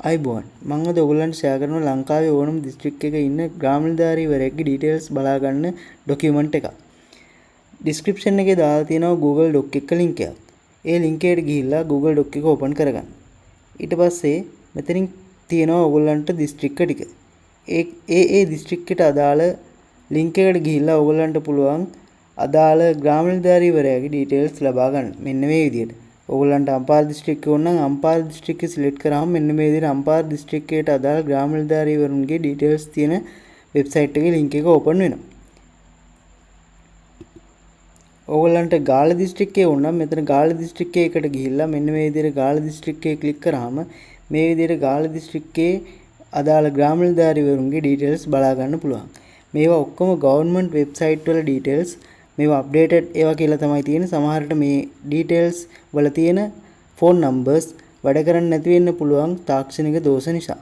ආයුබෝවන්. මං අද ඔයගොල්ලන්ට ෂෙයා කරනවා ලංකාවේ ඕනම දිස්ත්‍රික්කයක ඉන්න ග්‍රාම නිලධාරීවරයෙක්ගේ ඩීටේල්ස් බලා ගන්න ඩොකියුමන්ට් එකක්. ඩිස්ක්‍රිප්ෂන් එකේ දාලා තියෙනවා Google Doc එක ලින්ක් එකක්. ඒ ලින්ක් එකට ගිහිල්ලා Google Doc එක ඕපන් කරගන්න. ඊට පස්සේ මෙතනින් තියෙනවා ඔයගොල්ලන්ට දිස්ත්‍රික්ක ටික. ඒ ඒ ඒ දිස්ත්‍රික්කයට අදාළ ලින්ක් එකට ගිහිල්ලා ඔයගොල්ලන්ට පුළුවන් අදාළ ග්‍රාම නිලධාරීවරයාගේ ඩීටේල්ස් ලබා ගන්න. මෙන්න මේ විදිහට. ඔයගොල්ලන්ට අම්පාර දිස්ත්‍රික්කය ඕන නම් අම්පාර දිස්ත්‍රික්කය සිලෙක්ට් කරාම මෙන්න මේ විදිහට අම්පාර දිස්ත්‍රික්කයට අදාළ ග්‍රාම නිලධාරීවරුන්ගේ ඩීටේල්ස් තියෙන වෙබ්සයිට් එකේ ලින්ක් එක ඕපන් වෙනවා. ඕගොල්ලන්ට ගාල්ල දිස්ත්‍රික්කය ඕන නම් මෙතන ගාල්ල දිස්ත්‍රික්කය එකට ගිහිල්ලා මෙන්න මේ විදිහට ගාල්ල දිස්ත්‍රික්කය ක්ලික් කරාම මේ විදිහට ගාල්ල දිස්ත්‍රික්කයේ අදාළ ග්‍රාම නිලධාරීවරුන්ගේ ඩීටේල්ස් බලා ගන්න පුළුවන්. මේවා ඔක්කොම ගවර්න්මන්ට් වෙබ්සයිට් වල ඩීටේල්ස්. මේවා අප්ඩේටඩ් ඒවා කියලා තමයි තියෙන්නේ. සමහරට මේ ඩීටේල්ස් වල තියෙන ෆෝන් නම්බර්ස් වැඩ කරන්නේ නැති වෙන්න පුළුවන් තාක්ෂණික දෝෂ නිසා.